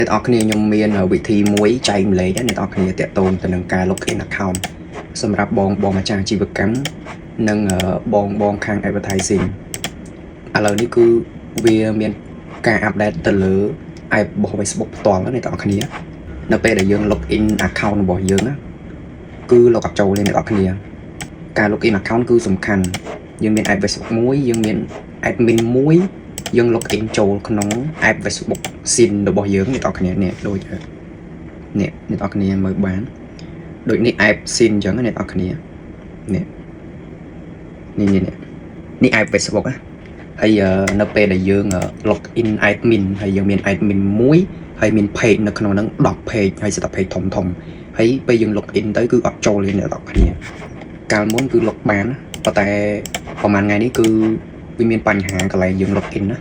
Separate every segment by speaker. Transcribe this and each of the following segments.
Speaker 1: អ្នកទាំងអស់គ្នាខ្ញុំមានវិធីមួយចែករំលែកណាអ្នកទាំងអស់គ្នាតាក់ទងទៅនឹងការ login account សម្រាប់បងបងម្ចាស់អាជីវកម្មនិងបងបងខាង advertising ឥឡូវនេះគឺវាមានការ update ទៅលើ app របស់ Facebook ផ្ទាល់ណាអ្នកទាំងអស់គ្នានៅពេលដែលយើង login account របស់យើងណាគឺ log អត់ចូលទេអ្នកទាំងអស់គ្នាការ login account គឺសំខាន់យើងមាន app Facebook មួយយើងមាន admin មួយយើង login ចូលក្នុង app Facebook SIN របស់យើងអ្នកទាំងអស់គ្នានេះដូចនេះអ្នកទាំងអស់គ្នាមើលបានដូចនេះ app SIN អញ្ចឹងណាអ្នកទាំងអស់គ្នានេះនេះនេះនេះ app Facebook ណាហើយនៅពេលដែលយើង log in admin ហើយយើងមាន admin មួយហើយមាន page នៅក្នុងហ្នឹង10 page ហើយសិតតែ page ធំធំហើយពេលយើង log in ទៅគឺអត់ចូលទេអ្នកទាំងអស់គ្នាកាលមុនគឺ log បានប៉ុន្តែប្រហែលថ្ងៃនេះគឺវាមានបញ្ហាកន្លែងយើង log in ណា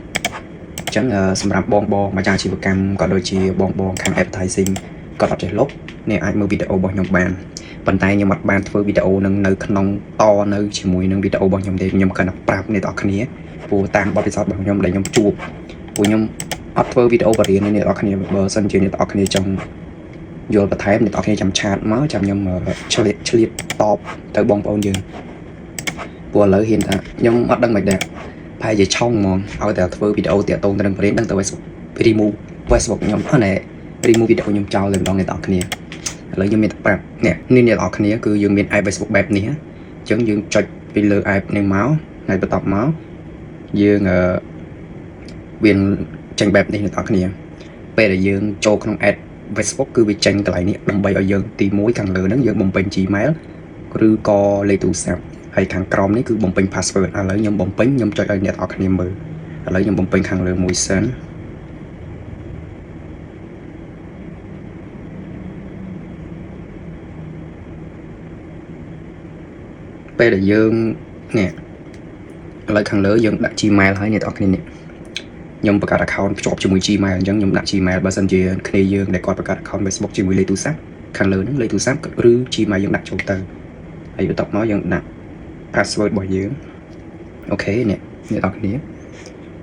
Speaker 1: អញ្ចឹងសម្រាប់បងបងម្ចាស់អាជីវកម្មក៏ដូចជាបងបងខាង advertising គាត់អត់ចេះលុបអ្នកអាចមើលវីដេអូរបស់ខ្ញុំបានប៉ុន្តែខ្ញុំអត់បានធ្វើវីដេអូនឹងនៅក្នុងតនៅជាមួយនឹងវីដេអូរបស់ខ្ញុំទេខ្ញុំគ្រាន់តែប្រាប់អ្នកទាំងអស់គ្នាព្រោះតាមបទពិសោធន៍របស់ខ្ញុំដែលខ្ញុំជួបព្រោះខ្ញុំអត់ធ្វើវីដេអូបរិញ្ញានេះអ្នកទាំងអស់គ្នាបើសិនជាអ្នកទាំងអស់គ្នាចង់យល់បន្ថែមអ្នកទាំងអស់គ្នាចាំ chat មកចាំខ្ញុំឆ្លៀតឆ្លៀតតបទៅបងប្អូនយើងព្រោះឥឡូវហ៊ានថាខ្ញុំអត់ដឹងមិនដែរប្រហែលជាឆុងហ្មងឲ្យតែធ្វើវីដេអូតាក់ទងទៅនឹងបរិញ្ញាដឹងទៅ Facebook remove Facebook ខ្ញុំអត់ណែ remove វីដេអូខ្ញុំចោលតែម្ដងអ្នកទាំងអស់គ្នាឥឡូវខ្ញុំមានតែប្រាប់នេះនេះអ្នកទាំងអស់គ្នាគឺយើងមាន app Facebook បែបនេះអញ្ចឹងយើងចុចពីលើ app នេះមកហើយបន្ទាប់មកយើងអឺវាចេញបែបនេះអ្នកទាំងអស់គ្នាពេលដែលយើងចូលក្នុង app Facebook គឺវាចេញកន្លែងនេះដើម្បីឲ្យយើងទី1ខាងលើហ្នឹងយើងបំពេញ Gmail ឬក៏លេខទូរស័ព្ទហើយខាងក្រោមនេះគឺបំពេញ password ឥឡូវខ្ញុំបំពេញខ្ញុំចុចឲ្យអ្នកទាំងអស់គ្នាមើលឥឡូវខ្ញុំបំពេញខាងលើមួយសិនពេលដែលយើងនេះឥឡូវខាងលើយើងដាក់ Gmail ហើយអ្នកទាំងអស់គ្នានេះខ្ញុំបង្កើត account ភ្ជាប់ជាមួយ Gmail អញ្ចឹងខ្ញុំដាក់ Gmail បើសិនជាគ្នាយើងដែលគាត់បង្កើត account Facebook ជាមួយលេខទូរស័ព្ទខាងលើហ្នឹងលេខទូរស័ព្ទឬ Gmail យើងដាក់ចូលទៅហើយបន្ទាប់មកយើងដាក់ password របស់យើង OK នេះអ្នកទាំងអស់គ្នា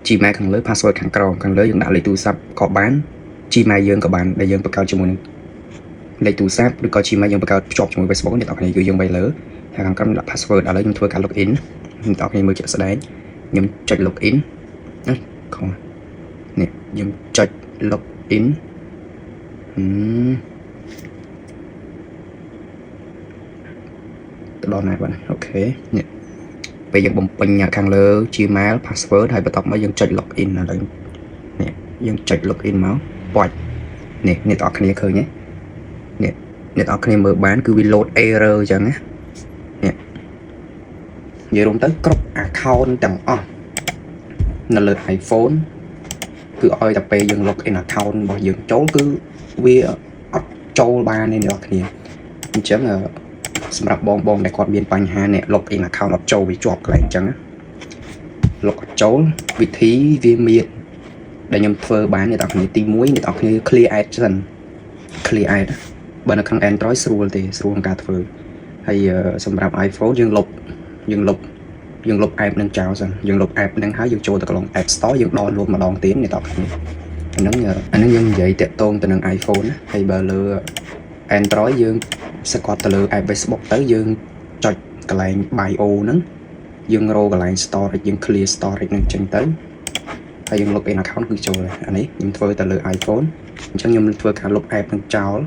Speaker 1: Gmail ខាងលើ password ខាងក្រោមខាងលើយើងដាក់លេខទូរស័ព្ទក៏បាន Gmail យើងក៏បានដែលយើងបង្កើតជាមួយនឹងលេខទូរស័ព្ទឬក៏ Gmail យើងបង្កើតភ្ជាប់ជាមួយ Facebook អ្នកទាំងអស់គ្នាគឺយើងបីលើហើយខាងក្រោមដាក់ password ឥឡូវខ្ញុំធ្វើការ login អ្នកទាំងអស់គ្នាមើលជាក់ស្ដែងខ្ញុំចុច login ណាខុសនេះខ្ញុំចុច login ហឹមទៅដល់ណាបាទ OK នេះពេលយើងបំពេញខាងលើ Gmail password ហើយបន្ទាប់មកយើងចុច login ឥឡូវនេះយើងចុច login មកប៉ាច់នេះអ្នកទាំងអស់គ្នាឃើញទេនេះអ្នកទាំងអស់គ្នាមើលបានគឺវា load error អញ្ចឹងណានេះនិយាយរួមទៅគ្រប់ account ទាំងអស់នៅលើ iPhone គឺឲ្យតែពេលយើង log in account របស់យើងចូលគឺវាអត់ចូលបានទេអ្នកនរគ្នាអញ្ចឹងសម្រាប់បងបងដែលគាត់មានបញ្ហានេះ log in account អត់ចូលវាជាប់កន្លែងអញ្ចឹងណា log អត់ចូលវិធីវាមានដែលខ្ញុំធ្វើបានអ្នកនរគ្នាទី1អ្នកនរគ្នា clear ad សិន clear ad បើនៅក្នុង Android ស្រួលទេស្រួលក្នុងការធ្វើហើយសម្រាប់ iPhone យើងលុបយើងលុបយើងលុប app នឹងចោលសិនយើងលុប app នឹងហើយយើងចូលទៅក្នុង App Store យើង download ម្ដងទៀតអ្នកនរគ្នាអាហ្នឹងអាហ្នឹងយើងនិយាយតាក់ទងទៅនឹង iPhone ណាហើយបើលើ Android យើងសង្កត់ទៅលើ app Facebook ទៅយើងចុចកន្លែង bio ហ្នឹងយើងរកកន្លែង storage យើង clear storage ហ្នឹងចេញទៅហើយយើង log in account គឺចូលហើយអានេះខ្ញុំធ្វើទៅលើ iPhone អញ្ចឹងខ្ញុំធ្វើការលុប app ហ្នឹងចោល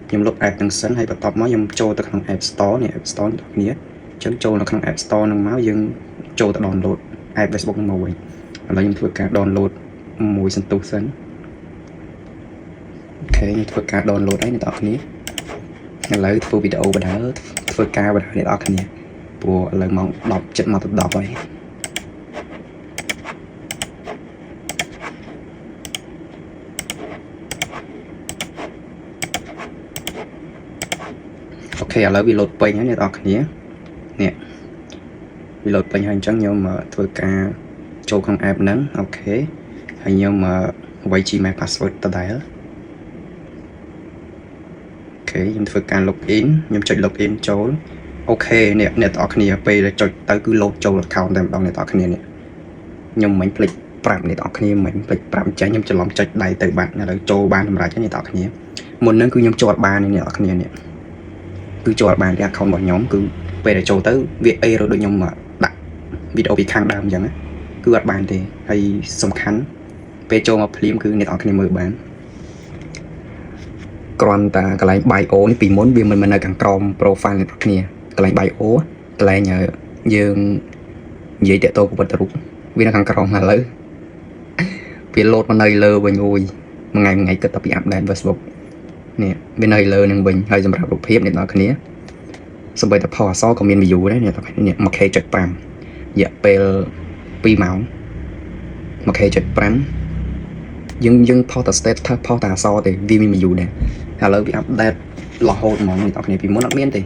Speaker 1: ខ្ញុំលុប app ហ្នឹងសិនហើយបន្ទាប់មកខ្ញុំចូលទៅក្នុង App Store នេះ App Store អ្នកគ្នាអញ្ចឹងចូលនៅក្នុង App Store ហ្នឹងមកយើងចូលទៅ download app Facebook ហ្នឹងមកវិញឥឡូវខ្ញុំធ្វើការ download មួយសន្ទុះសិន OK ខ្ញុំធ្វើការ download ហើយអ្នកនរគ្នាឥឡូវធ្វើវីដេអូបណ្ដើធ្វើការបណ្ដើអ្នកនរគ្នាព្រោះឥឡូវម៉ោង10ចិត្តមកទៅ10ហើយ OK ឥឡូវវាលោតពេញហើយអ្នកនរគ្នានេះវាលោតពេញហើយអញ្ចឹងខ្ញុំធ្វើការចូលក្នុង app ហ្នឹង OK ហើយខ្ញុំវាយ Gmail password ដដែល OK ខ្ញុំធ្វើការ login ខ្ញុំចុច login ចូល OK នេះអ្នកទាំងអស់គ្នាពេលដែលចុចទៅគឺ load ចូល account តែម្ដងអ្នកទាំងអស់គ្នានេះខ្ញុំមិនភ្លេច ប្រាប់អ្នកទាំងអស់គ្នាមិញភ្លេចប្រាប់ចេញខ្ញុំច្រឡំចុចដៃទៅបាត់ឥឡូវចូលបានសម្រាប់អ្នកទាំងអស់គ្នាមុនហ្នឹងគឺខ្ញុំចូលអត់បានទេអ្នកទាំងអស់គ្នានេះគឺចូលអត់បានទេ account របស់ខ្ញុំគឺពេលដែលចូលទៅវា error ដូចខ្ញុំដាក់វីដេអូពីខាងដើមអញ្ចឹងណាគឺអត់បានទេហើយសំខាន់ពេលចូលមកភ្លាមគឺអ្នកទាំងអស់គ្នាមើលបានគ្រាន់តែកន្លែង bio នេះពីមុនវាមិនមែននៅខាងក្រោម profile អ្នកទាំងអស់គ្នាកន្លែង bio កន្លែងយើងនិយាយតាក់ទងប្រវត្តិរូបវានៅខាងក្រោមឥឡូវវាលោតមកនៅលើវិញអូយមួយថ្ងៃមួយថ្ងៃគិតតែពី update Facebook នេះវានៅលើនឹងវិញហើយសម្រាប់រូបភាពអ្នកនរគ្នាសម្បីតែផុសអក្សរក៏មាន view ដែរអ្នកនរគ្នានេះ 1K.5 រយៈពេល2ម៉ោង 1K.5 យើងយើងផុសតែ status ផុសតែអក្សរទេវាមាន view ដែរឥឡូវវា update រហូតហ្មងអ្នកនរគ្នាពីមុនអត់មានទេ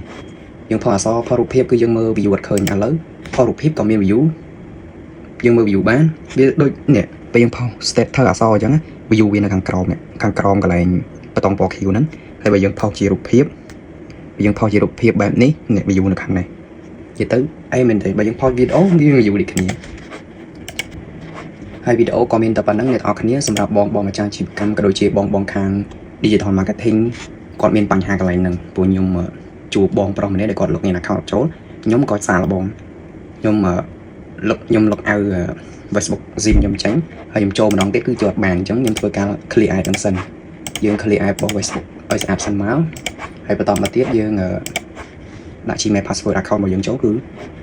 Speaker 1: យើងផុសអក្សរផុសរូបភាពគឺយើងមើល view អត់ឃើញឥឡូវផុសរូបភាពក៏មាន view យើងមើល view បានវាដូចនេះពេលយើងផុស status អក្សរអញ្ចឹង view វានៅខាងក្រោមនេះខាងក្រោមកន្លែងបតង់ពណ៌ខៀវហ្នឹងហើយបើយើងផុសជារូបភាពយើងផុសជារូបភាពបែបនេះនេះ view នៅខាងនេះនិយាយទៅអីមែនទេបើយើងផុសវីដេអូវា view ដូចគ្នាហើយវីដេអូក៏មានតែប៉ុណ្្នឹងអ្នកនរគ្នាសម្រាប់បងបងម្ចាស់អាជីវកម្មក៏ដូចជាបងបងខាង digital marketing គាត់មានបញ្ហាកន្លែងហ្នឹងព្រោះខ្ញុំជួបបងប្រុសម្នាក់ដែលគាត់ login account ចូលខ្ញុំក៏សាកល្បងខ្ញុំលុបខ្ញុំ log out Facebook Zim ខ្ញុំចេញហើយខ្ញុំចូលម្ដងទៀតគឺជាប់បានអញ្ចឹងខ្ញុំធ្វើការ clear app ហ្នឹងសិនយើង clear app របស់ Facebook ឲ្យស្អាតសិនមកហើយបន្តមកទៀតយើងដាក់ Gmail password account របស់យើងចូលគឺ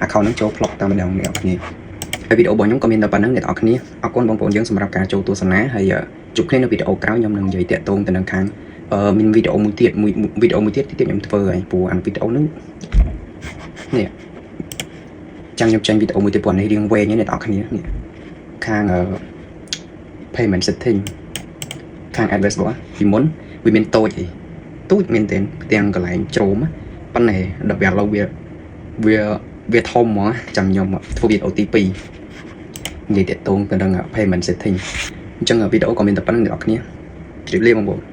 Speaker 1: account ហ្នឹងចូល block តាមម្ដងអ្នកនរគ្នាហើយវីដេអូរបស់ខ្ញុំក៏មានតែប៉ុណ្្នឹងអ្នកនរគ្នាអរគុណបងប្អូនយើងសម្រាប់ការចូលទស្សនាហើយជួបគ្នានៅវីដេអូក្រោយខ្ញុំនឹងនិយាយតាក់ទងទៅនឹងខាងអឺមានវីដេអូមួយទៀតមួយវីដេអូមួយទៀតទៀតខ្ញុំធ្វើហើយព្រោះអានវីដេអូហ្នឹងនេះចាំខ្ញុំចេញវីដេអូមួយទៀតព្រោះអានេះរៀងវែងហ្នឹងអ្នកនរគ្នានេះខាង payment setting ខាង ad Facebook ពីមុនវាមានតូចអីទូចមែនទែនផ្ទាំងកន្លែងជ្រោមប៉ុន្តែដល់ពេលឥឡូវវាវាវាធំហ្មងចាំខ្ញុំធ្វើវីដេអូទី2និយាយតាក់ទងទៅនឹង payment setting អញ្ចឹងវីដេអូក៏មានតែប៉ុណ្្នឹងអ្នកនរគ្នាជម្រាបលាបងប្អូន។